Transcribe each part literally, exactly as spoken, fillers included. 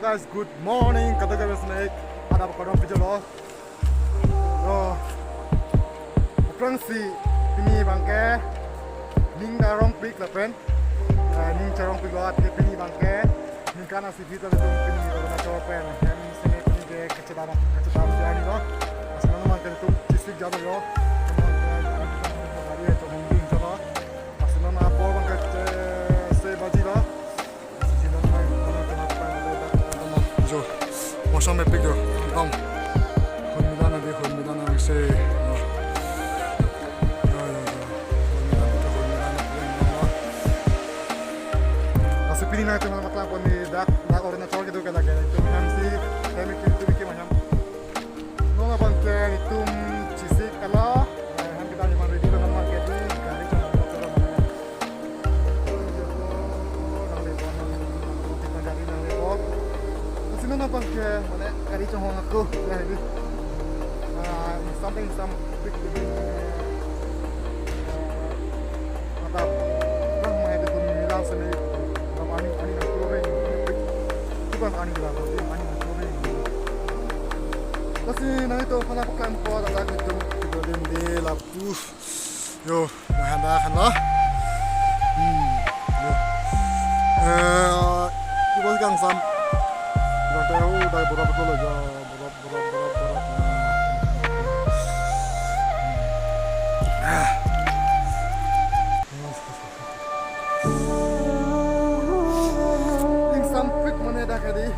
Guys, good morning. Kadokave snek adap kardom pajirlo. Yo, aphrangsi pini abangke ning arongpik lapen, eh, ning charongpiklo, athe pini abangke ningkan isi phi ta ilitum pini Arunachal pen hem sene pini ke kachedam kachedam si arni lo. Lasi non abangke ilitum Chisik jalo yo. Gari chonghong ding cholo. Lasi non apor abangke se baji lo. Jo, मौसम epic jo, ekdom. Hoi mila nadi, hoi mila nadi se. Ya, ya, ya. Hoi mila nadi, hoi mila nadi, ya, ya. Lasi pini nangtum maklangpon ne dak, dak Arunachal kedo ke lake. Itum hem si, hem itum, itum ke macam. Non abangke itum Chisik alo, eh, hem kedam iman ready lo, non abangke di gari chonghong cholo mane. Nang repo, nang repo, nang repo, nang repo. Lasi non abangke mane gari chonghong ako, ya, ready. Ah, something, some big, big, big. Mata, kang mai de kun milang sene, ram ani, ani nangklo reng, tu bang ani bilang, ani nangklo reng. Lasi nangtum aphan paklangpo, tata kitu, kitu din di lapu. Yo, nang handa kan lo. Hmm, yo. Eh, ibu kangsam. Udah tahu, udah berapa kilo jo, berapa, berapa, berapa, berapa. Ah. Ingsampik mane dak hedi.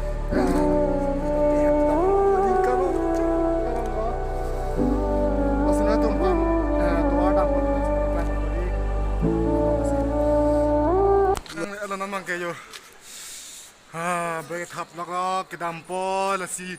Lasi nangtum aphan, eh, tovar dam. Nang elo namang ke yo. Ah, bag thap lok lok kedampo lasi.